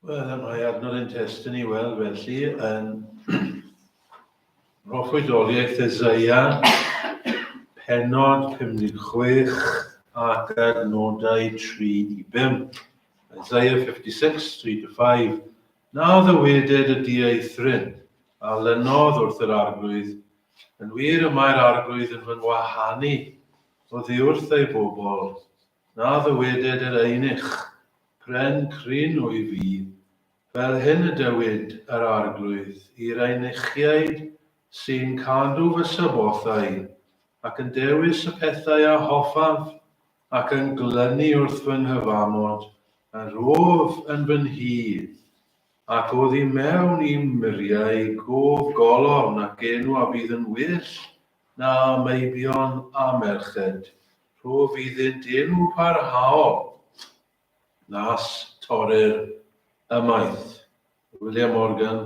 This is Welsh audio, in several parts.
Wel, mae adnodd ein testun i weld felly yn Proffwydoliaeth Eseia, penod 56 ac adnodau 3 i 5. Isaiah 56, 3 to 5. Na ddyweded y dieithryn, a lynodd wrth yr arglwydd, yn wir y mae'r arglwydd yn fy ngwahanu oddiwrth ei bobl, Na ddyweded yr eunuch, Pren crin wyf fi, fel hyn y dywed yr Arglwydd i'r eunuchiaid sy'n cadw fy Sabothau, ac yn dewis y pethau a hoffaf, ac yn glynu wrth fy nghyfamod, yr wyf yn fy nhŷ, ac oddi mewn i'm muriau gof golofn ac enw a fydd yn well na meibion a merched. Rhof iddynt enw parhaol nas torrir ymaith. William Morgan,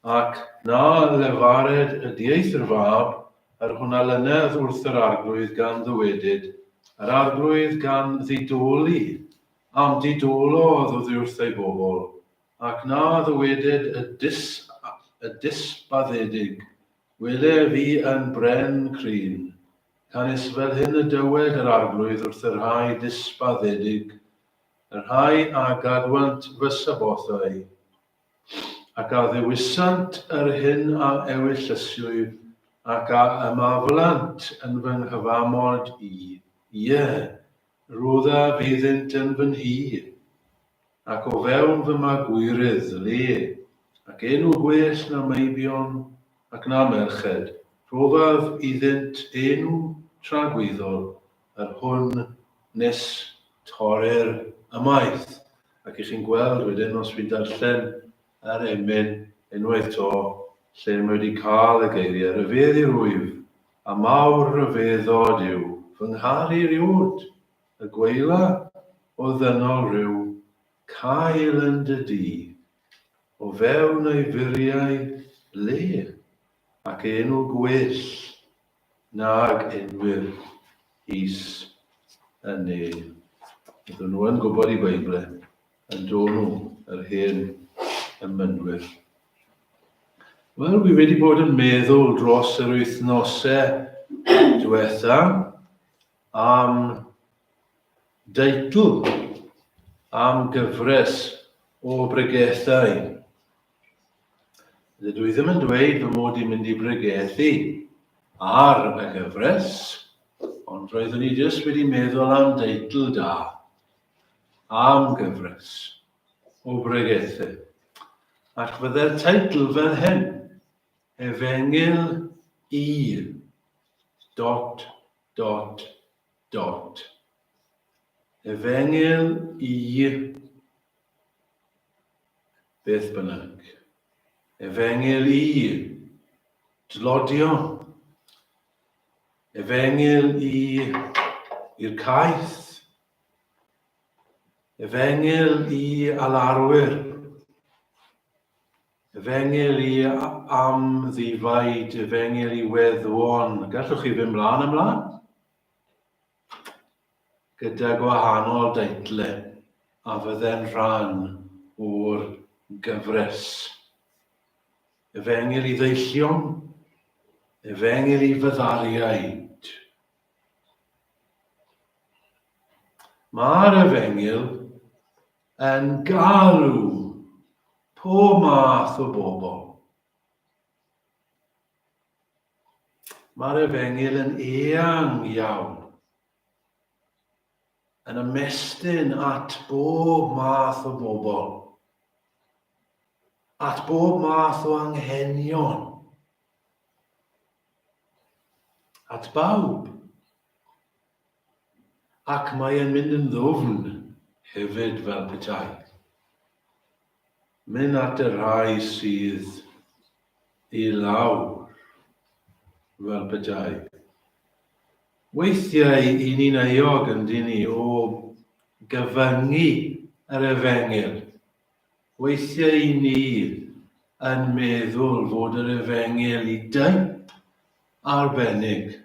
ac na lefared y dieithr fab yr hwn a lynedd wrth yr Arglwydd gan ddywedyd, Yr Arglwydd gan ddidoli, a'm didolodd oddiwrth ei bobl, ac na ddywedyd y dis, y disbaddedig, Wele fi yn bren crin. Canys fel hyn y dywed yr Arglwydd wrth y rhai disbaddedig, y rhai a gadwant fy Sabothau, ac a ddewisant yr hyn a ewyllysiwyf, ac a ymaflant yn fy nghyfamod i, ie, rhoddaf iddynt yn fy nhŷ, ac o fewn fy magwyrydd le, ac enw gwell na meibion ac na merched, rhoddaf iddynt enw tragwyddol, yr hwn nis torrir ymaith. Ac i chi'n gweld wedyn, os fi'n darllen yr emyn unwaith 'to, lle mae wedi cael y geiriau, Rhyfedd i'r wyf, a mawr ryfeddod yw fy ngharu eriôd, Y gweila o ddynol ryw cael yn dy dŷ, o fewn ei furiau le, ac enw gwell nag enwir is y ne. Oedden nhw yn gwybod i Beible, yn do nhw, yr hen emynwyr. Wel, wi wedi bod yn meddwl dros yr wythnosau diwetha am deitl am gyfres o bregethau. Dydw i ddim yn dweud fy mod i'n mynd i bregethu ar y gyfres, ond roeddwn i jyst wedi meddwl am deitl da, am gyfres o bregethau. Ac fydde'r teitl fel hyn, Efengyl i dot dot dot. Efengyl i beth bynnag. Efengyl i dlodion. Efengyl i i'r caeth. Efengyl i alarwyr. Efengyl i amddifaid, efengyl i weddwon. Gallwch chi fynd mlaen a mlaen gyda gwahanol deitle a fydde'n rhan o'r gyfres. Efengyl i ddeillion, efengyl i fyddariaid. Mae'r efengyl yn galw pob math o bobl. Mae'r efengyl yn eang iawn, yn ymestyn at bob math o bobl, at bob math o anghenion, at bawb. Ac mae e'n mynd yn ddwfn hefyd fel petai. Mynd at y rhai sydd i lawr fel petai. Weithiau i ni'n euog yn dyn ni o gyfyngu yr efengyl. Weithiau i ni yn meddwl fod yr efengyl i deip arbennig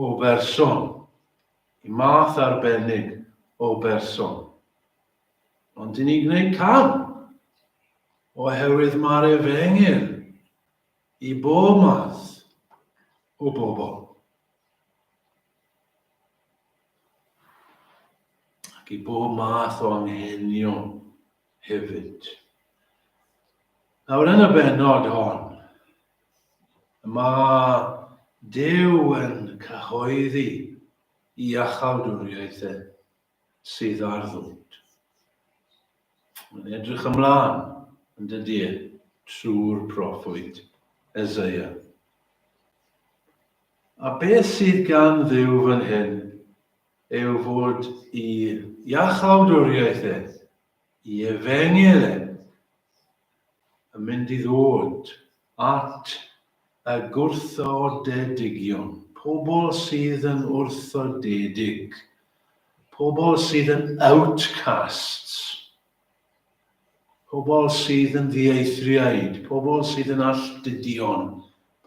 o berson, i math arbennig o berson. Ond dyn ni'n gwneud cam, oherwydd mae'r efengyl i bob math o bobl. Ac i bob math o anghenion hefyd. Nawr yn y bennod hon, mae Duw yn cyhoeddi i iachawdwriaeth e sydd ar ddod. Mae'n edrych ymlaen, yn dydy e, trwy'r proffwyd Eseia. A beth sydd gan Dduw fan hyn yw fod i iachawdwriaeth e, i efengyl e, yn mynd i ddod at y gwrthodedigion, pobl sydd yn wrthodedig, pobl sydd yn outcasts, pobl sydd yn ddieithriaid, pobl sydd yn alltudion,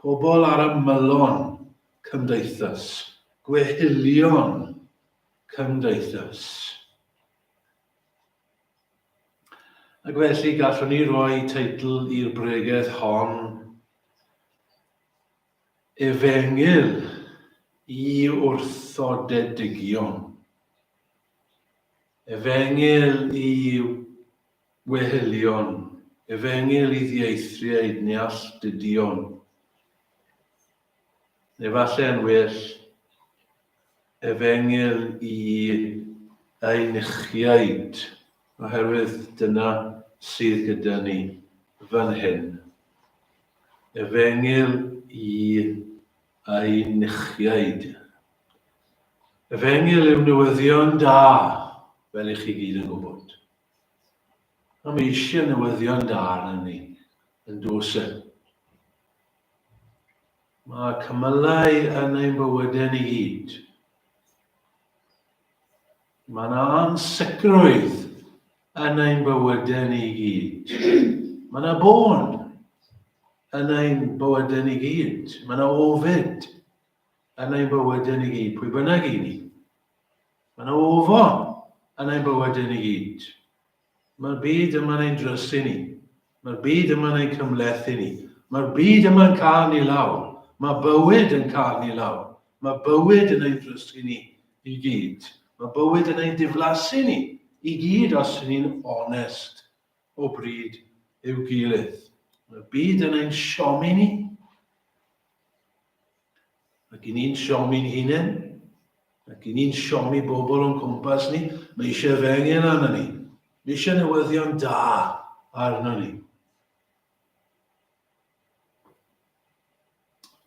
pobl ar ymylon cymdeithas, gwehilion cymdeithas. Ac felly gallwn ni roi teitl i'r bregeth hon Efengyl i wrthodedigion. Efengyl i wehilion, efengyl i ddieithriaid neu alltudion. Neu falle yn well, efengyl i eunuchiaid, oherwydd dyna sydd gyda ni fan hyn. Efengyl i eunuchiaid. Efengyl yw newyddion da, fel i chi gyd yn gwybod. A mae eisiau newyddion da arnyn ni, yn does e? Mae cymylau yn ein bywydau ni gyd. Mae yna ansicrwydd yn ein bywydau ni gyd. Mae yna bôn yn ein bywydau ni gyd. Mae yna ofid yn ein bywydau ni gyd, pwy bynnag i ni. Mae yna ofon yn ein bywydau ni gyd. Mae'r byd yma'n ein drysu ni. Mae'r byd yma'n ein cymhlethu ni. Mae'r byd yma'n cael ni lawr. Mae bywyd yn cael ni lawr. Mae bywyd yn ein drysu ni i gyd. Mae bywyd yn ein diflasu ni i gyd os ydyn ni'n onest o bryd i'w gilydd. Mae'r byd yn ein siomi ni. Ac i ni'n siomi'n hunain, ac i ni'n siomi bobl o'n cwmpas ni, mae eisiau efengyl arno ni. Mae eisiau newyddion da arno ni.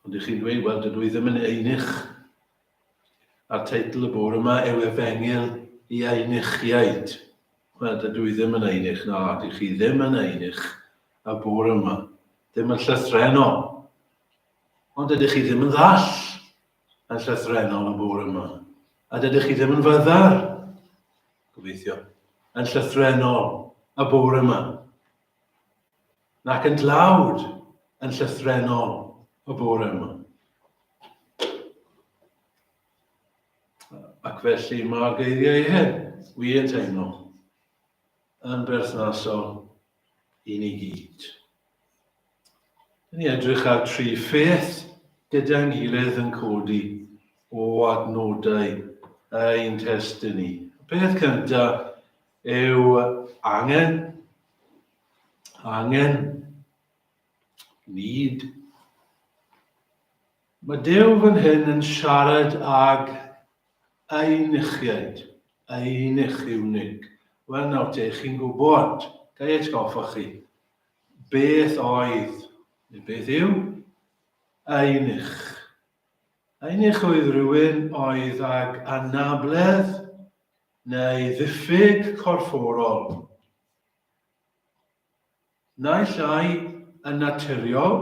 Ond ych chi'n dweud, wel, dydw i ddim yn einych. A'r teitl y bore yma yw Efengyl i Eunuchiaid. Wel, dydw i ddim yn eunuch, na, dych chi ddim yn eunuch y bore yma. Ddim yn llythrennol. Ond dydych chi ddim yn ddall yn llythrennol y bore yma. A dydych chi ddim yn fyddar, gobeithio, yn llythrennol y bore yma. Nac yn dlawd yn llythrennol y bore yma. Ac felly mae'r geiriau hyn, wir yn teimlo, yn berthnasol i ni gyd. Dyn ni edrych ar tri pheth gyda'n gilydd yn codi o adnodau ein testun ni. Y peth cyntaf yw angen, angen, need. Mae Duw fan hyn yn siarad ag eunuchiaid, eunuch, eunuch. Wel nawr te, chi'n gwybod, ga i atgoffa chi, beth oedd, neu beth yw, eunuch. Eunuch oedd rhywun oedd ag anabledd neu ddiffyg corfforol. Naill ai yn naturiol,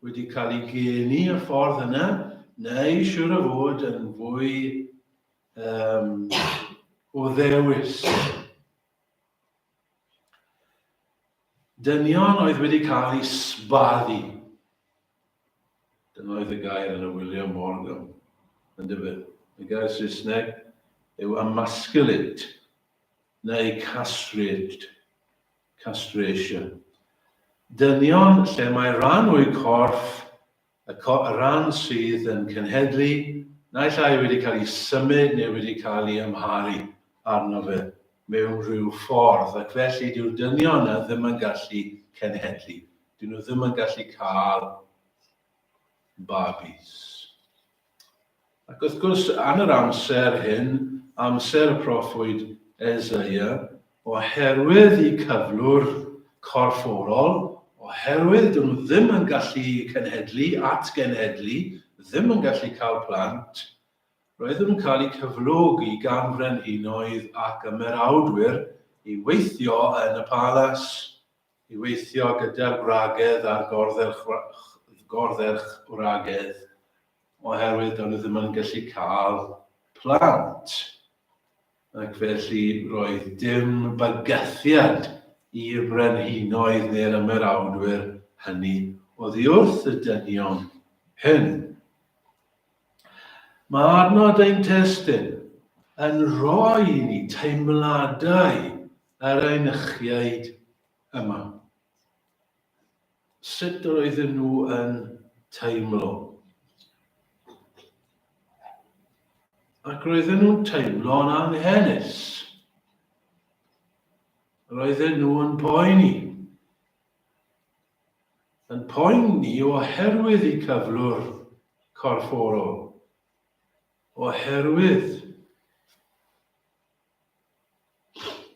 wedi cael ei geni y ffordd yna, neu siwr o fod yn fwy um, o ddewis. Dynion oedd wedi cael eu sbaddu. Dyna oedd y gair yn y William Morgan, yn dyfe. Y gair Saesneg yw emasculate, neu castrate. Castration. Dynion lle mae rhan o'u corff, y, co y rhan sydd yn cenhedlu, naill ai wedi cael ei symud neu wedi cael ei amharu arno fe mewn rhyw ffordd, ac felly dyw'r dynion yna ddim yn gallu cenhedlu. Dyn nhw ddim yn gallu cael babis. Ac wrth gwrs, yn yr amser hyn, amser y proffwyd Eseia, oherwydd eu cyflwr corfforol, oherwydd dyn nhw ddim yn gallu cenhedlu, atgenhedlu, ddim yn gallu cael plant, roedden nhw'n cael eu cyflogi gan frenhinoedd ac ymerawdwyr i weithio yn y palas, i weithio gyda'r gwragedd a'r gordderch-wragedd oherwydd do'n nhw ddim yn gallu cael plant. Ac felly roedd dim bygythiad i'r brenhinoedd neu'r ymerawdwyr hynny oddi wrth y dynion hyn. Mae adnod ein testun yn rhoi i ni teimladau yr eunuchiaid yma. Sut roedden nhw yn teimlo? Ac roedden nhw'n teimlo'n anghenus. Roedden nhw yn poeni. Yn poeni oherwydd eu cyflwr corfforol. Oherwydd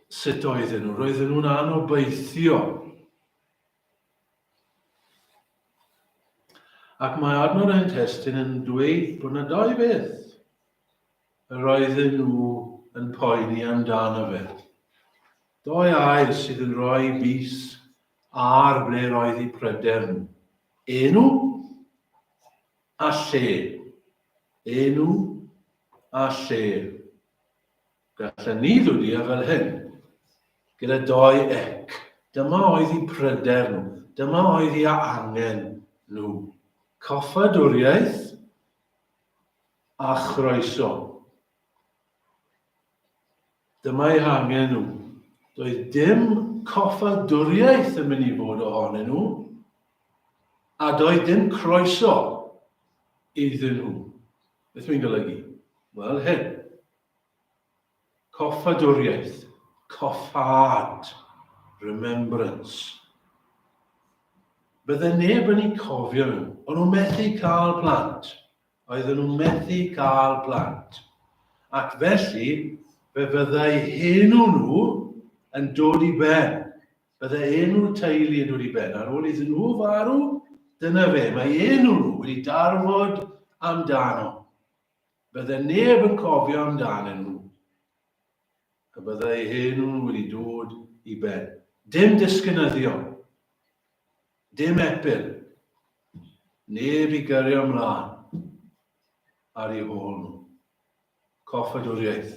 sut oedden nhw. Roedden nhw'n anobeithiol. Ac mae adnod ein testun yn dweud bod yna dau beth yr oedden nhw yn poeni amdano fe. Doi air sydd yn rhoi bys ar ble roedd eu pryder nhw. Enw a lle. Enw a lle. Gallen ni ddwdio fel hyn, gyda doi ec. Dyma oedd eu pryder nhw. Dyma oedd eu angen nhw. Coffadwriaeth a chroeso. Dyma eu hangen nhw. Doedd dim coffadwriaeth yn mynd i fod ohonyn nhw, a doedd dim croeso iddyn nhw. Beth mae'n golygu? Wel, hyn. Coffadwriaeth, coffâd, remembrance. Bydde neb yn eu cofio nhw. O'n nhw methu cael plant. Oedden nhw methu cael plant. Ac felly, fe fyddai henw nhw yn dod i ben. Bydde enw'r teulu yn dod i ben. Ar ôl iddyn nhw farw, dyna fe, mae enw nhw wedi darfod amdano. Bydde neb yn cofio amdanyn nhw, a byddai eu henw nhw wedi dod i ben. Dim disgynyddion, dim epil, neb i gario ymlaen ar eu hôl nhw. Coffadwriaeth.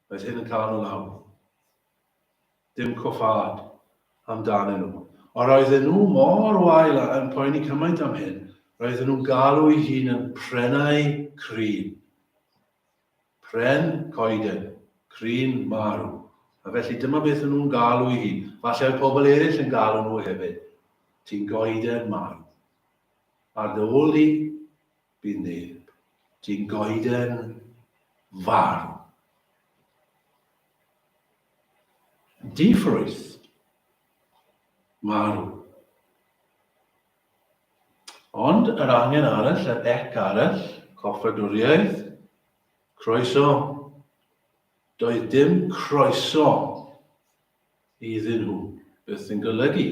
Roedd hyn yn cael nhw lawr. Dim coffâd amdanyn nhw. Ond roedden nhw mor wael a yn poeni cymaint am hyn, roedden nhw'n galw eu hun yn prennau crin. Pren, coeden, crin, marw. A felly dyma beth o'n nhw'n galw eu hun. Falle oedd pobl eraill yn galw nhw hefyd. Ti'n goeden marw. Ar dy ôl di, bydd neb. Ti'n goeden farw. Di-ffrwyth. Marw. Ond yr angen arall, yr ec arall, coffadwriaeth, croeso. Doedd dim croeso iddyn nhw. Beth sy'n golygu?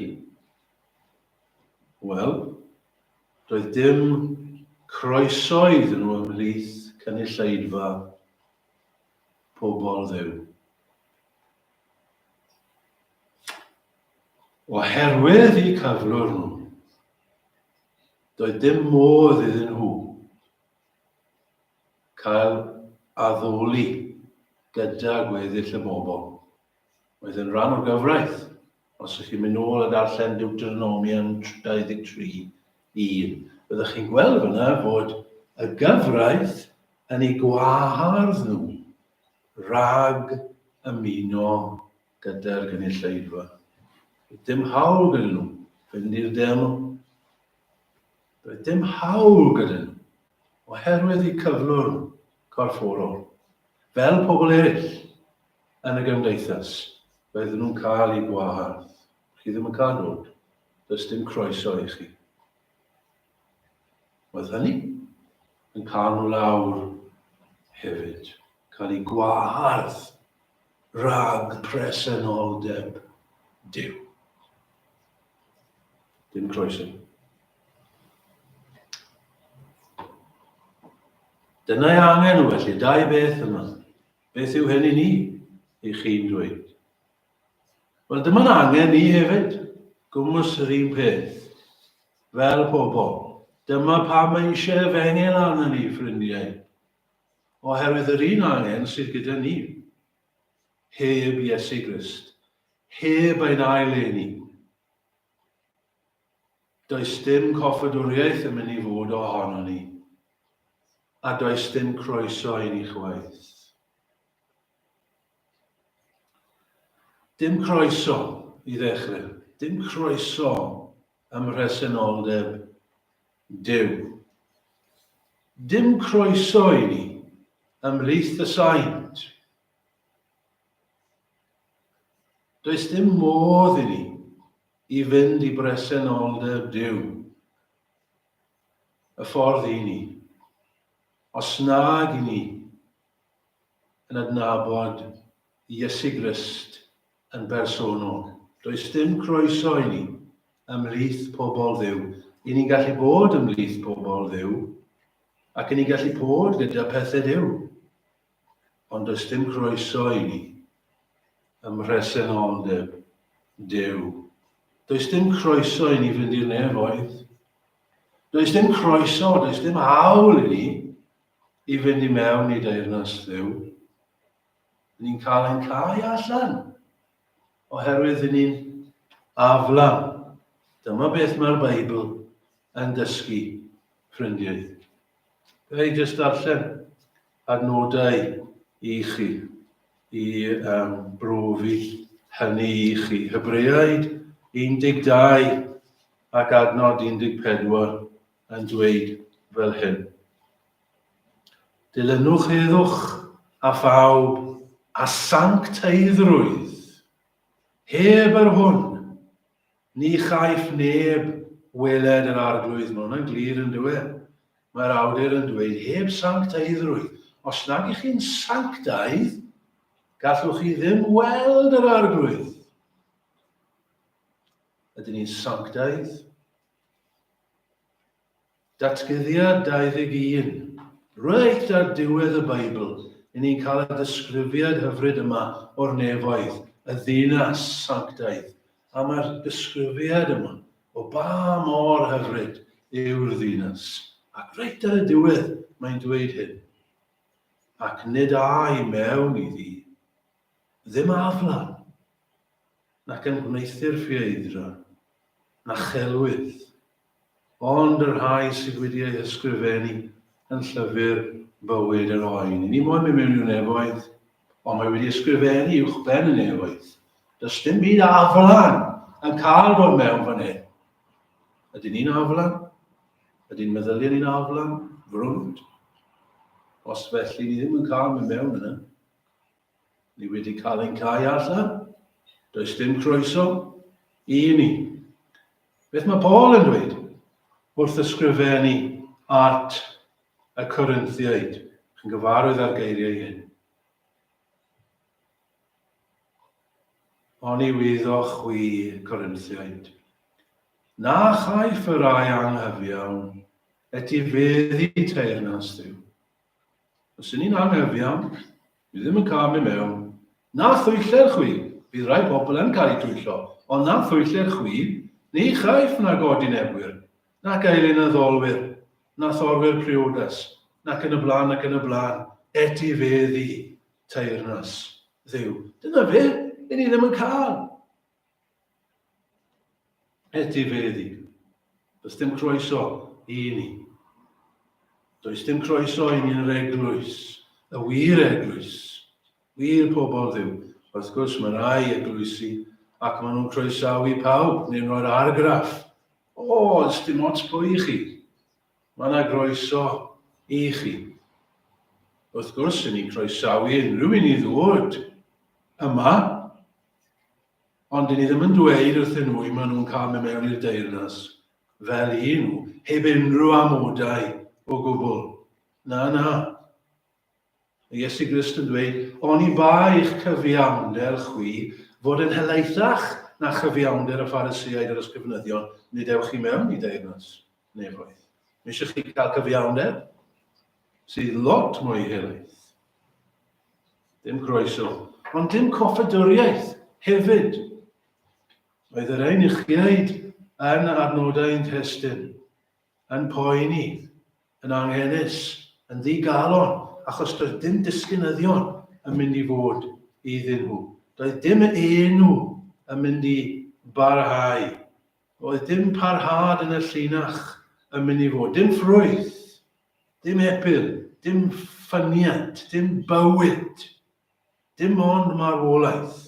Wel, doedd dim croeso iddyn nhw ymhlith cynulleidfa pobl Dduw. Oherwydd eu cyflwr nhw, doedd dim modd iddyn nhw cael addoli gyda gweddill y bobl. Oedd yn rhan o'r gyfraith. Os ydych chi'n mynd nôl a darllen Deuteronomium 23, 1, byddwch chi'n gweld fyna fod y gyfraith yn eu gwahardd nhw rhag ymuno gyda'r gynulleidfa. Doedd dim hawl gyda nhw fynd i'r deml. Doedd dim hawl gyda nhw oherwydd eu cyflwr corfforol. Fel pobl eraill yn y gymdeithas, roedden nhw'n cael eu gwahardd. Chi ddim yn cael dod. Does dim croeso i chi. Oedd hynny yn cael nhw lawr hefyd, cael eu gwahardd rhag presenoldeb Duw. Dim croeso. Dyna ei angen nhw felly, dau beth yma. Beth yw hyn i ni, i chi'n dweud? Wel, dyma'n angen ni hefyd, gwmws yr un peth, fel pobl. Dyma pam mae eisiau efengyl arno ni, ffrindiau. Oherwydd yr un angen sydd gyda ni, heb Iesu Grist, heb ein ail eni. Does dim coffadwriaeth yn mynd i fod ohono ni, a does dim croeso i ni chwaith. Dim croeso i ddechrau. Dim croeso ym mhresenoldeb Duw. Dim croeso i ni ymhlith y saint. Does dim modd i ni i fynd i bresenoldeb Duw. Y ffordd i ni. Os nag i ni yn adnabod Iesu Grist yn bersonol. Does dim croeso i ni ymhlith pobl Dduw. I ni'n gallu bod ymhlith pobl Dduw, ac i ni'n gallu bod gyda pethau Duw. Ond does dim croeso i ni ym mhresenoldeb Duw. Does dim croeso i ni fynd i'r nefoedd. Does dim croeso, does dim hawl i ni i fynd i mewn i deyrnas Dduw. Ni'n cael ein cau allan oherwydd i ni'n aflan. Dyma beth mae'r Beibl yn dysgu, ffrindiau. Fe i jyst darllen adnodau i chi, i um, brofi hynny i chi. Hebreaid 12 ac adnod 14 yn dweud fel hyn. Dilynwch heddwch a phawb a sancteiddrwydd. Heb yr hwn, ni chaiff neb weled yr arglwydd. Mae hwnna'n glir yn dywe. Mae'r awdur yn dweud, heb sancteiddrwydd. Os nag ych chi'n sanctaidd, gallwch chi ddim weld yr arglwydd. Ydyn ni'n sanctaidd? Datguddiad 21. Reit ar diwedd y Beibl, i ni'n cael y disgrifiad hyfryd yma o'r nefoedd, y ddinas sanctaidd. A mae'r disgrifiad yma o ba mor hyfryd yw'r ddinas. Ac reit ar y diwedd, mae'n dweud hyn. Ac nid â i mewn iddi, ddim aflan, nac yn gwneuthur ffieiddra, na chelwydd, ond y rhai sydd wedi eu hysgrifennu yn llyfr bywyd yr oen. I ni moyn mynd mewn i'w nefoedd, ond mae wedi ysgrifennu uwch ben y nefoedd. Does dim byd aflan yn cael dod mewn fan hyn. Ydyn ni'n aflan? Ydy'n meddyliau ni'n aflan? Frwnt? Os felly, ni ddim yn cael mynd mewn yna. Ni wedi cael ein cau allan. Does dim croeso i ni. Beth mae Paul yn dweud wrth ysgrifennu at y Corinthiaid? Chi'n gyfarwydd â'r geiriau hyn. Oni wyddoch chwi, Corinthiaid, na chaiff y rhai anghyfiawn etifeddu teyrnas Dduw? Os ŷn ni'n anghyfiawn, ni ddim yn cael mynd mewn. Na thwyller chwi, bydd rhai pobl yn cael eu twyllo, ond na thwyller chwi, ni chaiff na godinebwyr, nac eilunaddolwyr, na thorwyr priodas, nac yn y blaen, ac yn y blaen, etifeddu teyrnas Dduw. Dyna fe, i ni ddim yn cael. Etifeddu. Does dim croeso i ni. Does dim croeso i ni yn yr eglwys, y wir eglwys, wir pobl Dduw. Wrth gwrs, mae rhai eglwysi ac maen nhw'n croesawu pawb, neu'n rhoi'r argraff, o, oh, dim ots pwy i chi. Mae yna groeso i chi. Wrth gwrs, yn ni'n croesawu unrhyw un i ddod yma, ond dyn ni ddim yn dweud wrthyn nhw i maen nhw'n cael mynd mewn i'r deyrnas fel un nhw, heb unrhyw amodau o gwbl. Na, na. Mae Iesu Grist yn dweud, Oni bai eich cyfiawnder chwi fod yn helaethach na chyfiawnder y Phariseaid a'r ysgrifenyddion, nid ewch i mewn i deyrnas nefoedd. Mae eisiau chi cael cyfiawnder sydd lot mwy helaeth. Dim croeso, ond dim coffadwriaeth hefyd. Oedd yr eunuchiaid yn adnodau ein testun yn poeni, yn anghenus, yn ddigalon, achos doedd dim disgynyddion yn mynd i fod iddyn nhw. Doedd dim enw yn mynd i barhau. Oedd dim parhad yn y llinach yn mynd i fod. Dim ffrwyth, dim epil, dim ffyniant, dim bywyd, dim ond marwolaeth.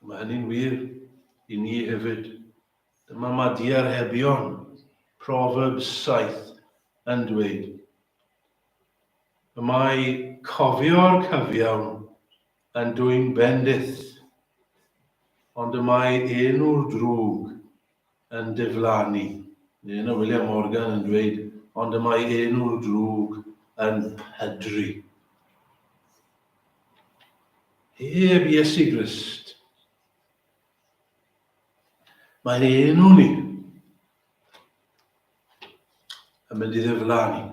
Mae hynny'n wir i ni hefyd. Dyma mae diarhebion Proverbs 7 yn dweud. Y mae cofio'r cyfiawn yn dwyn bendith, ond y mae enw'r drwg yn diflannu. Neu yna William Morgan yn dweud, ond y mae enw'r drwg yn pydru. Heb Iesu Grist. Mae'n enw ni yn mynd i ddiflannu.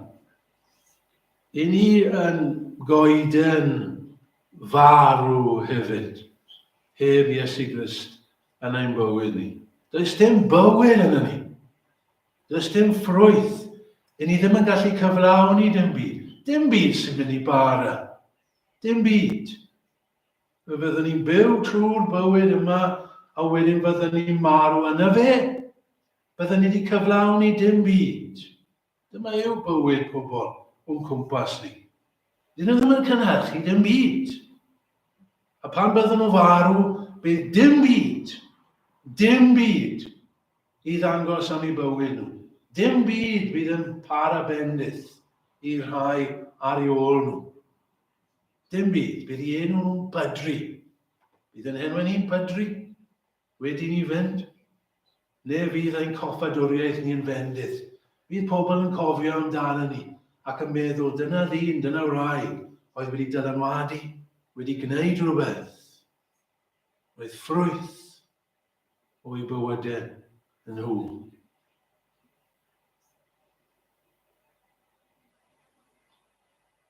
I ni yn goeden farw hefyd, heb Iesu Grist yn ein bywyd ni. Does dim bywyd yn ni. Does dim ffrwyth. I ni ddim yn gallu cyflawni dim byd. Dim byd sy'n mynd i bara. Dim byd. Fe fyddwn ni'n byw trwy'r bywyd yma a wedyn fyddwn ni'n marw yna fe. Byddwn ni wedi cyflawni dim byd. Dyma yw bywyd pobl o'n cwmpas ni. Dyn nhw ddim yn cynhyrchu dim byd. A pan byddwn nhw farw, bydd dim byd, dim byd i ddangos am eu bywyd nhw. Dim byd bydd yn para bendith i'r rhai ar eu ôl nhw. Dim byd, bydd i enw nhw'n bydru. Bydd yn henwau ni'n pydru. Wedi i ni fynd, neu fydd ein coffadwriaeth ni'n fendith? Fydd pobl yn cofio amdano ni ac yn meddwl, dyna ddyn, dyna wraig oedd wedi dylanwadu, wedi gwneud rhywbeth. Roedd ffrwyth o'u bywydau nhw.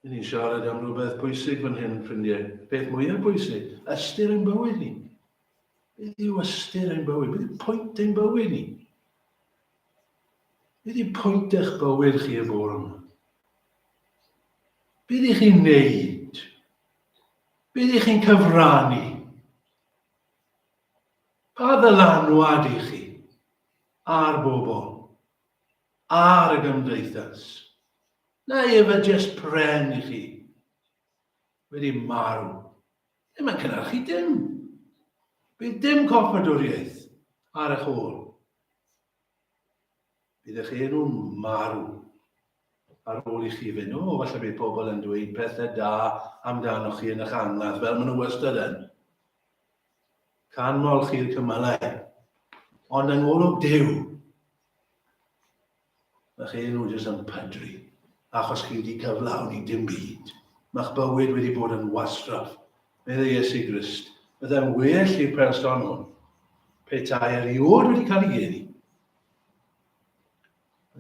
Dyn ni'n siarad am rhywbeth pwysig fan hyn, ffrindiau. Peth mwyaf pwysig, ystyr ein bywyd ni. Beth yw ystyr ein bywyd? Beth yw pwynt ein bywyd ni? Beth yw pwynt eich bywyd chi y bore yma? Beth ych chi'n neud? Beth ych chi'n cyfrannu? Pa ddylanwad i chi ar bobl, ar y gymdeithas? Neu efe jest pren i chi wedi marw. Ddim yn cynhyrchu dim. Bydd dim coffadwriaeth ar eich ôl. Bydd eich enw'n marw ar ôl i chi fynd. O, falle bydd pobl yn dweud pethau da amdanoch chi yn eich angladd, fel maen nhw wastad yn. Canmol chi'r cymylau. Ond yng ngolwg Duw, Mae'ch enw jyst yn pydru, achos chi wedi cyflawni dim byd. Mae'ch bywyd wedi bod yn wastraff. Meddai Iesu Grist, byddai'n well i'r person hwn petai erioed wedi cael ei geni.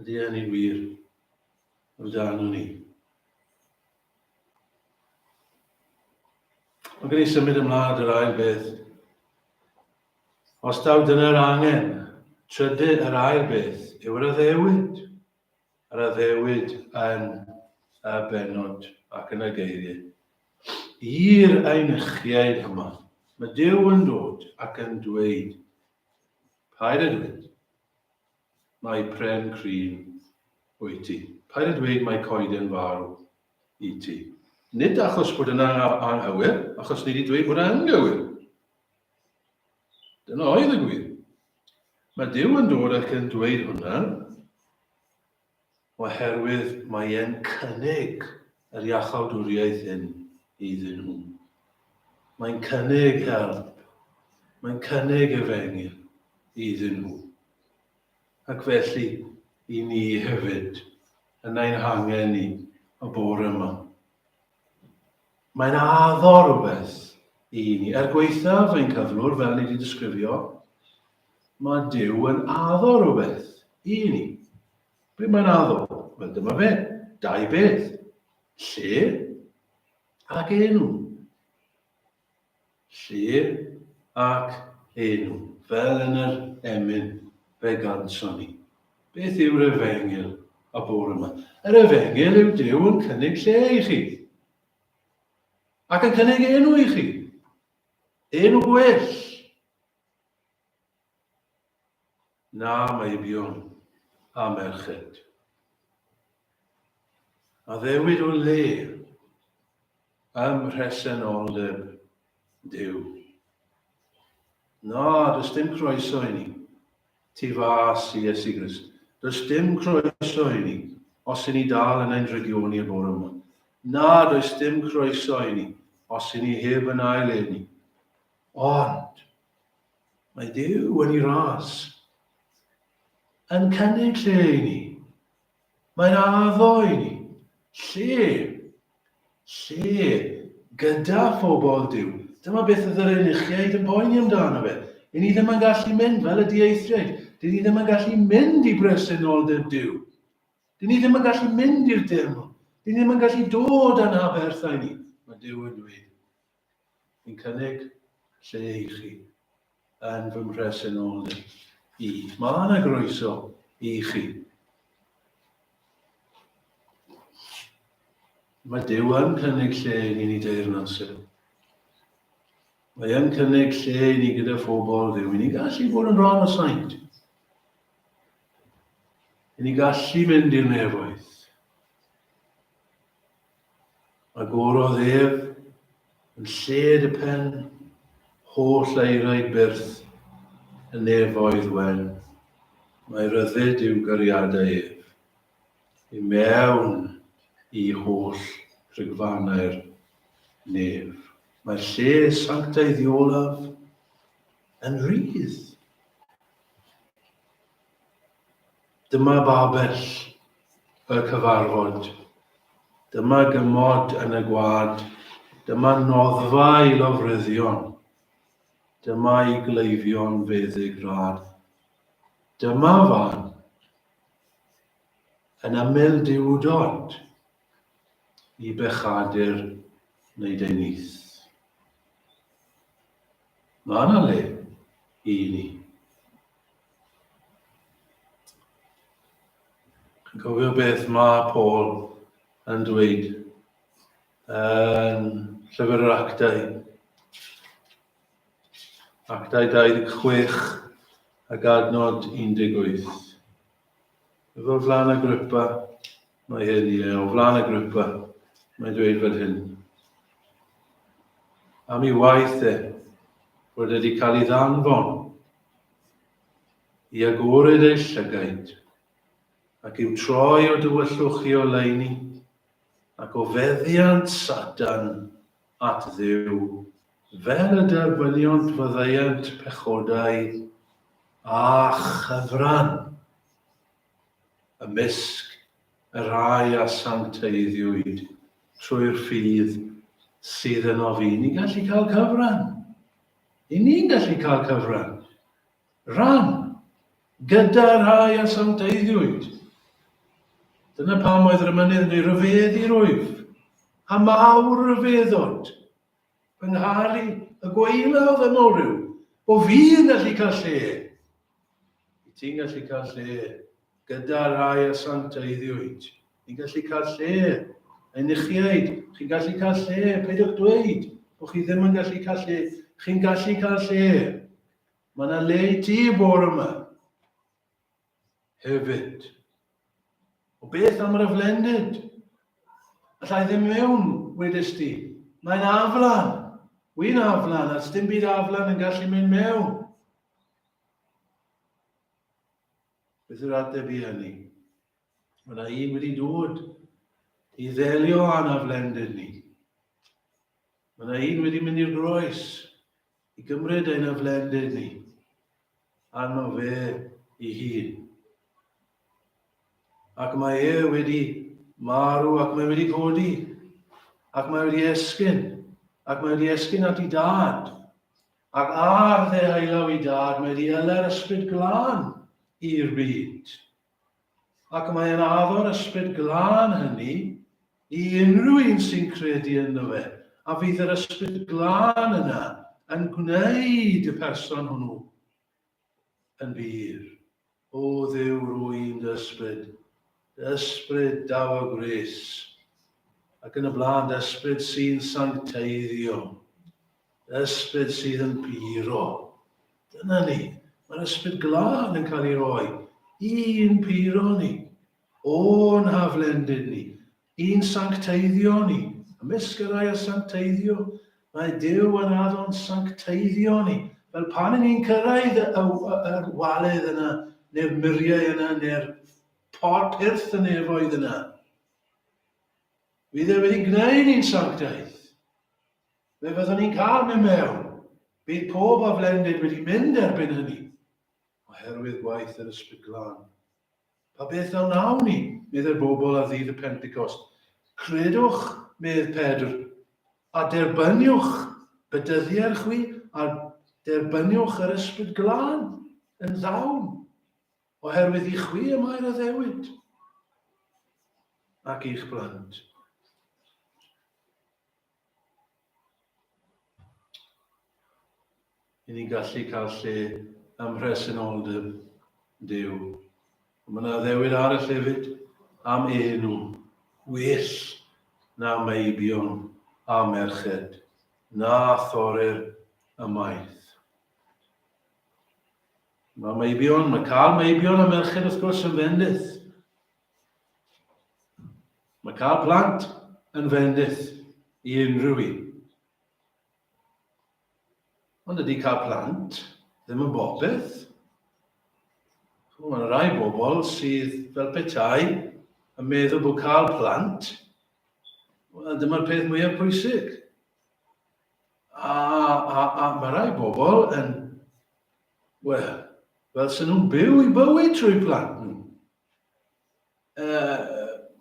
Ydy hynny'n wir amdano ni? Ond gen i symud ymlaen at yr ail beth. Os daw dyna'r angen, trydydd, yr ail beth yw'r addewid. Yr addewid yn y bennod ac yn y geiriau. I'r eunuchiaid yma, mae Duw yn dod ac yn dweud, paid â dweud, mae pren crin wyt ti. Paid â dweud mae coeden farw i ti. Nid achos bod yna anghywir, achos ni wedi dweud bod yna anghywir. Dyna oedd y gwir. Mae Duw yn dod ac yn dweud hwnna oherwydd mae e'n cynnig yr iachawdwriaeth hyn iddyn nhw. Mae'n cynnig help. Mae'n cynnig efengyl iddyn nhw. Ac felly i ni hefyd, yn ein hangen ni y bore yma. Mae'n addo rhywbeth i ni. Er gwaethaf ein cyflwr, fel ni wedi disgrifio, mae Duw yn addo rhywbeth i ni. Be mae'n addo? Wel, dyma fe. Dau beth. Lle ac enw. Lle ac enw, fel yn yr emyn fe ganson ni. Beth yw'r efengyl y bore yma? Yr efengyl yw Duw yn cynnig lle i chi. Ac yn cynnig enw i chi. Enw gwell. Na meibion a merched. Addewid o le ym mhresenoldeb Duw. Na, does dim croeso i ni tu fas i Iesu Grist. Does dim croeso i ni os i ni dal yn ein drygioni y bore yma. Na, does dim croeso i ni os i ni heb yn ail eni. Ond, Mae Duw yn ei ras yn cynnig lle i ni. Mae'n addo i ni lle, lle gyda phobl Duw. Dyma beth oedd yr enilliaid yn poeni amdano fe. I ni ddim yn gallu mynd fel y dieithriaid. Dyn ni ddim yn gallu mynd i bresenoldeb Duw. Dyn ni ddim yn gallu mynd i'r deml. Dyn ni ddim yn gallu dod â'n haberthau ni. Mae Duw yn dweud, Fi'n cynnig lle i chi yn fy mhresenoldeb i. Mae yna groeso i chi. Mae Duw yn cynnig lle i ni'n ei deyrnas e. Mae yn cynnig lle i ni gyda phobl Dduw. I ni gallu bod yn rhan o saint. I ni gallu mynd i'r nefoedd. Agorodd ef yn lled y pen holl eirau byrth y nefoedd wen. Mae rhyddid i'w gariadau ef, i mewn i holl drigfannau'r nef. Mae'r lle sanctaidd iolaf yn rhydd. Dyma babell y cyfarfod. Dyma gymod yn y gwlad. Dyma noddfa i lofruddion. Dyma i gleifion feddyg rad. Dyma fan yn ymyl duwdod i bechadur wneud ei nyth. Mae yna le i ni. Chi'n cofio beth mae Paul yn dweud yn Llyfr yr Actau? Actau 26 ac adnod 18. Efo flan y grypa, mae hyn, ie, o flan y grypa, mae'n dweud fel hyn. Am ei waith e, fod wedi cael ei ddanfon i agored eu llygaid, ac i'w troi o dywyllwch i oleuni, ac o feddiant Satan at Dduw, fel y derbyniont faddeuant pechodau a chyfran ymysg y rhai a sancteiddiwyd trwy'r ffydd sydd ynof fi. Ni'n gallu cael cyfran. I ni'n gallu cael cyfran. Rhan. Gyda rhai a sancteiddiwyd. Dyna pam oedd yr ymynydd yn dweud rhyfedd i rwyf, a mawr ryfeddod. Fy ngharu y gwaelaf yn ôl rhyw, bo fi yn gallu cael lle. I ti'n gallu cael lle gyda rhai a sancteiddiwyd. Ni'n gallu cael lle. Ennichiaid, chi'n gallu cael lle. Peidiwch dweud bod chi ddim yn gallu cael lle. Chi'n gallu cael lle. Mae yna le i ti bore yma. Hefyd. O beth am yr aflendid? Allai ddim mewn, wedest ti. Mae'n aflan. Wy'n aflan, a dim byd aflan yn gallu mynd mewn. Beth yw'r ateb i hynny? Mae yna un wedi dod i ddelio â'n aflendid ni. Mae yna un wedi mynd i'r groes i gymryd ein aflendid ni arno fe ei hun. Ac mae e wedi marw ac mae wedi codi ac mae wedi esgyn ac mae wedi esgyn at ei dad ac ar ddehaelaw ei dad mae wedi yle'r ysbryd glân i'r byd. Ac mae e'n addo'r ysbryd glân hynny i unrhyw un sy'n credu ynddo fe, a fydd yr ysbryd glân yna yn gwneud y person hwnnw yn bur. O Dduw, rwy'n dy ysbryd, dy ysbryd daw y gwres, ac yn y blaen, dy ysbryd sy'n sancteiddio, dy ysbryd sydd yn puro. Dyna ni. Mae'r ysbryd glân yn cael ei roi i'n puro ni, o'n haflendid ni, i'n sancteiddio ni. Ymysg y rhai a sancteiddio, mae Duw yn addo'n sancteiddio ni. Fel pan yn ni'n cyrraedd y, y, y, yr waledd yna, neu'r muriau yna, neu'r pyrth y nefoedd yna, fydd e wedi gwneud ni'n sanctaidd. Fe fyddwn ni'n cael mynd mewn. Bydd pob aflendid wedi mynd erbyn hynny, oherwydd gwaith yr Ysbryd Glân. Pa beth a wnawn ni, meddai'r bobl ar ddydd y Pentecost. Credwch, medd Pedr, a derbyniwch bedyddiau'r chwi, a derbyniwch yr Ysbryd Glân yn ddawn, oherwydd i chwi y mae'r addewid, ac i'ch plant. I ni'n gallu cael lle ym mhresenoldeb Duw. Mae yna addewid arall hefyd am enw well na meibion a merched, na thorir ymaith. Mae meibion, mae cael meibion a merched wrth gwrs yn fendith. Mae cael plant yn fendith i unrhyw un. Ond ydy cael plant ddim yn bopeth. Mae yna rai bobl sydd fel petai yn meddwl bod cael plant, wel, dyma'r peth mwyaf pwysig. A, a, a mae rai bobl yn, wel, fel sy'n nhw'n byw i bywyd trwy plant nhw.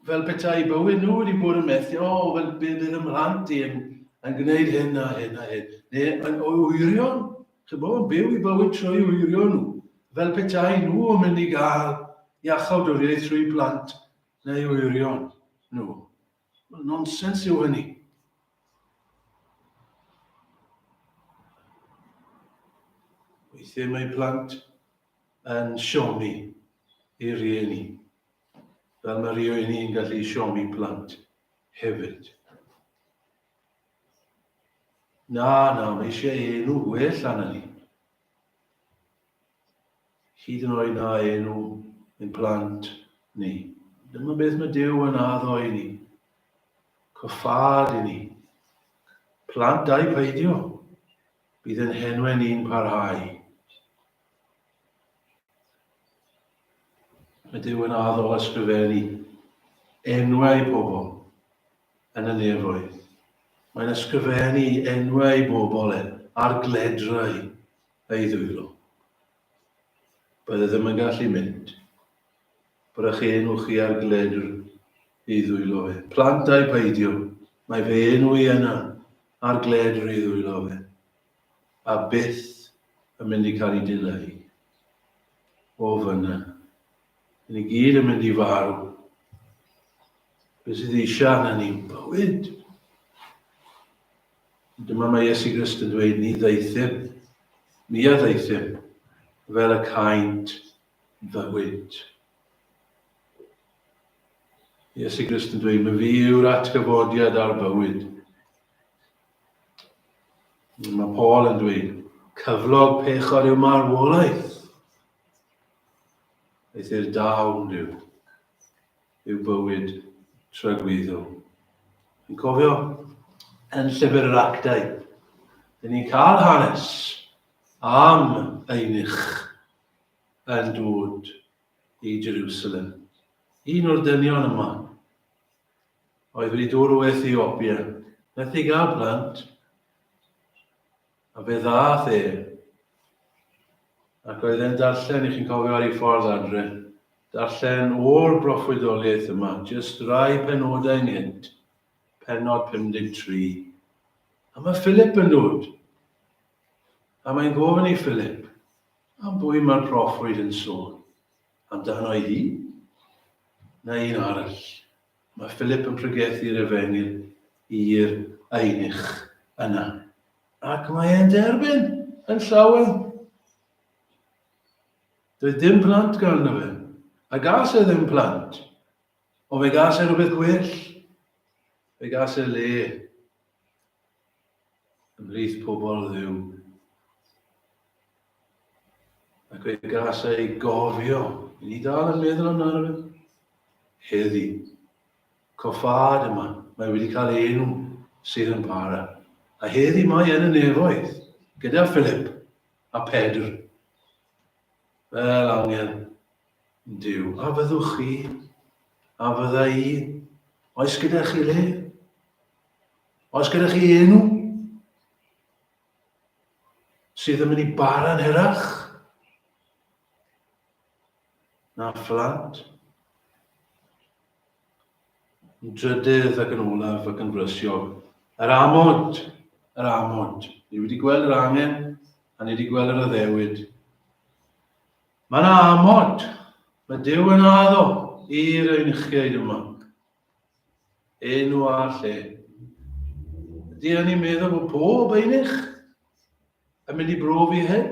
Fel petai bywyd nhw wedi bod yn methu, o, oh, fel bydd, bydd ymhlant i yn, yn gwneud hyn a hyn a hyn. Neu yn wyrion, chi'n bod, yn byw i bywyd trwy wyrion nhw. Fel petai nhw yn mynd i gael iachawdwriaeth trwy plant neu wyrion nhw. Wel, nonsens yw hynny. Weithiau mae plant yn siomi i rieni, fel mae rhieni yn gallu siomi plant hefyd. Na, na, mae eisiau enw gwell arna ni. Hyd yn oed na enw ein plant ni. Dyma beth mae Duw yn addo i ni. Coffâd i ni. Plant a'i peidio. Bydd yn henwau ni'n parhau. Mae Duw yn addo ysgrifennu enwau pobl yn y nefoedd. Mae'n ysgrifennu enwau bobl e ar gledrau ei ddwylo. Bydde ddim yn gallu mynd. Bod eich enw chi ar gledr ei ddwylo fe. Plant a'i peidio, mae fe enw i yna ar gledr ei ddwylo fe. A byth yn mynd i cael ei dileu. O fyna. Ni gyd yn mynd i farw. Be sydd eisiau arna ni? Bywyd. Dyma mae Iesu Grist yn dweud, ni ddaethum, mi a ddaethum, fel y caent fywyd. Iesu Grist yn dweud, mae fi yw'r atgyfodiad a'r bywyd. Mae Paul yn dweud, cyflog pechod yw marwolaeth. Eithr dawn yw, yw bywyd tragwyddol. Fi'n cofio yn llyfr yr actau, dyn ni'n cael hanes am einych yn dod i Jerusalem. Un o'r dynion yma oedd wedi dod o Ethiopia, methu gael plant, a fe ddath e, ac oedd e'n darllen, i chi'n cofio ar ei ffordd adre, darllen o'r broffwydoliaeth yma, jyst rai penodau ynghynt, penod 53. A mae Philip yn dod, a mae'n gofyn i Philip, am bwy mae'r proffwyd yn sôn? Amdano ei hun? Neu un arall? Mae Philip yn pregethu'r efengyl i'r eunuch yna. Ac mae e'n derbyn yn llawen. Doedd dim plant ganddo fe. A gas e ddim plant. Ond fe gas e rhywbeth gwell. Fe gas e le ymhlith pobl Dduw. Ac fe gas ei gofio. I ni dal yn meddwl amdano fe. Heddi. Coffâd yma. Mae wedi cael ei enw sydd yn para. A heddi mae yn y nefoedd, gyda Philip a Pedr. Fel angel Duw. A fyddwch chi? A fydda i? Oes gyda chi le? Oes gyda chi enw? Sydd yn mynd i bara'n hirach na phlant. Yn drydydd ac yn olaf ac yn frysiog, yr amod, yr amod. Ni wedi gweld yr angen a ni wedi gweld yr addewid. Mae yna amod. Mae Duw yn addo i'r eunuchiaid yma. Enw a lle. Ydy hynny'n meddwl bod pob eunuch yn mynd i brofi hyn?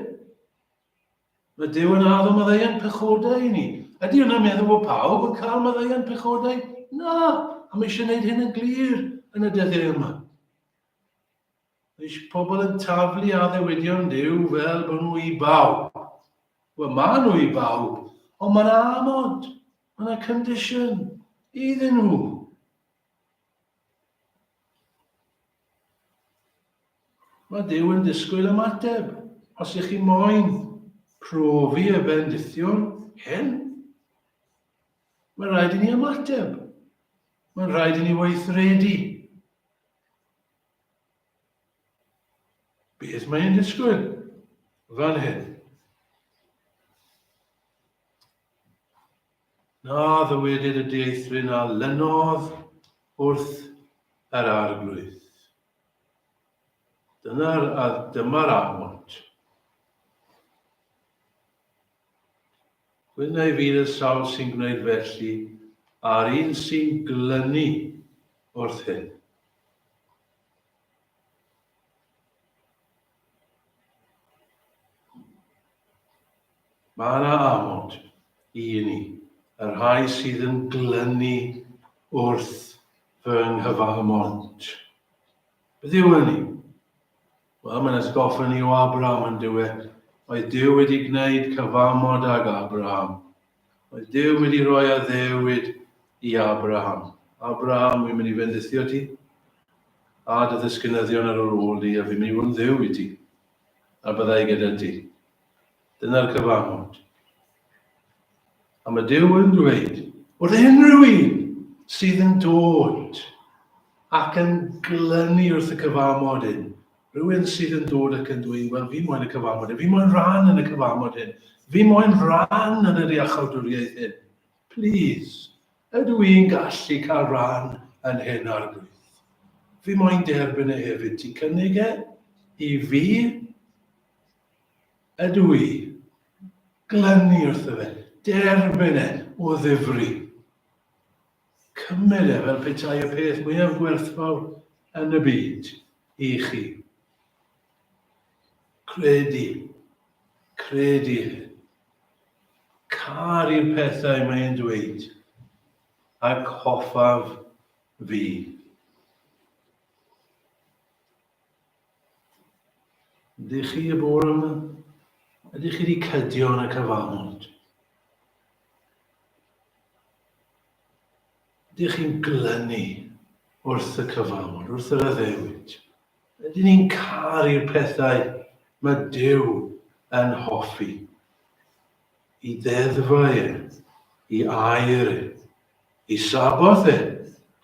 Mae Duw yn addo maddeuant pechodau i ni. Ydy hwnna'n meddwl bod pawb yn cael maddeuant pechodau? Na, a mae eisiau gwneud hyn yn glir yn y dyddiau yma. Mae eisiau pobl yn taflu addewidion Duw fel bod nhw i bawb. Wel, maen nhw i bawb, ond mae'n amod, mae yna condition iddyn nhw. Mae Duw yn disgwyl ymateb. Os ych chi moyn profi y bendithion hyn, mae'n rhaid i ni ymateb. Mae'n rhaid i ni weithredu. Beth mae'n disgwyl fan hyn? Na ddywedyd y dieithryn a lynodd wrth yr arglwydd. Dyna'r, a dyma'r amod. Gwyn ei fydd y sawl sy'n gwneud felly, a'r un sy'n glynu wrth hyn. Mae yna amod i ni, y rhai sydd yn glynu wrth fy nghyfamod. Beth yw hynny? Wel, mae'n atgoffa ni o Abraham yn dyw e. Oedd Duw wedi gwneud cyfamod ag Abraham. Oedd Duw wedi rhoi addewid i Abraham. Abraham, wi'n mynd i fendithio ti, a dy ddisgynyddion ar yr ôl di, a fi'n mynd i fod yn Dduw i ti, a bydda i gyda ti. Dyna'r cyfamod. A mae Duw yn dweud wrth unrhyw un sydd yn dod ac yn glynu wrth y cyfamod hyn, rhywun sydd yn dod ac yn dweud, wel, fi moyn y cyfamod hyn, fi moyn rhan yn y cyfamod hyn, fi moyn rhan yn yr iachawdwriaeth hyn. Please, ydw i'n gallu cael rhan yn hyn arglwydd? Fi moyn derbyn e hefyd, ti'n cynnig e i fi? Ydw i. Glynu wrtho fe. Derbyn e o ddifri. Cymryd e fel petai y peth mwyaf gwerthfawr yn y byd i chi. Credu. Credu hyn. Caru'r pethau mae'n dweud. Ac hoffaf fi. Ydych chi y bore yma? Ydych chi wedi cydio yn y cyfamod? Ydych chi'n glynu wrth y cyfamod, wrth yr addewid? Ydyn ni'n caru'r pethau mae Duw yn hoffi? I ddeddfau e, i air e, i Saboth e.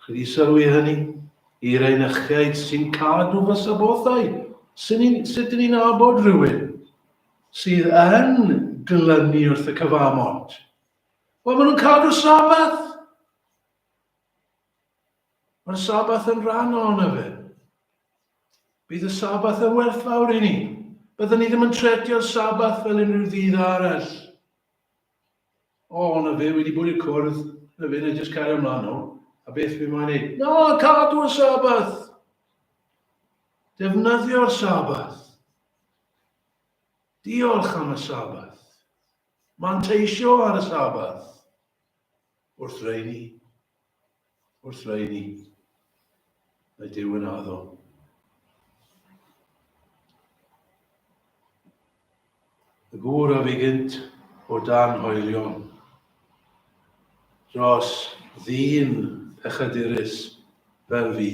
Chi wedi sylwi hynny? I'r eunuchiaid sy'n cadw fy Sabothau. Sut ydyn ni'n nabod rhywun sydd yn glynu wrth y cyfamod? Wel, maen nhw'n cadw Sabath. Mae'r Sabath yn rhan ohono fe. Bydd y Sabath yn werthfawr i ni. Byddwn ni ddim yn tretio'r Sabath fel unrhyw ddydd arall. O, na fe, wedi bod i'r cwrdd, na fe, na jyst cario ymlaen nhw. A beth fi moyn neud? Na, cadw y Sabath! Defnyddio'r Sabath. Diolch am y Sabath. Manteisio ar y Sabath. Wrth reini, wrth reini, mae Duw yn addo. Y gŵr a fi gynt o dan hoelion, dros ddyn pechadurus fel fi,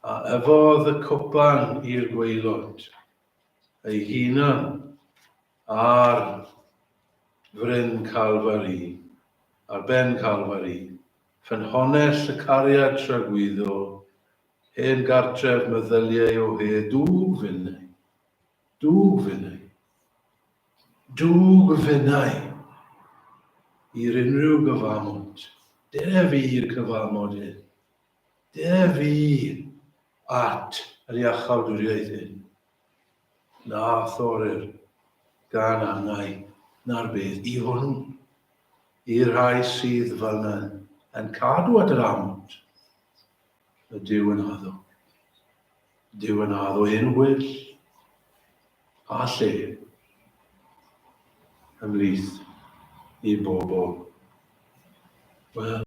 a yfodd y cwpan i'r gwaelod, ei hunan ar fryn Calfari, ar ben Calfari, ffynhonnell y cariad tragwyddol, hen gartref meddyliau o hyd, dwg finnau, dwg finnau, dwg finnau i'r unrhyw gyfamod, dere fi i'r cyfamod hyn, dere fi at yr iachawdwriaeth hyn. Na thorir gan angau na'r bedd i hwnnw, i'r rhai sydd fel yna yn cadw at yr amod, y Duw yn addo. Duw yn addo un wyll a lle ymhlith i bobl. Wel,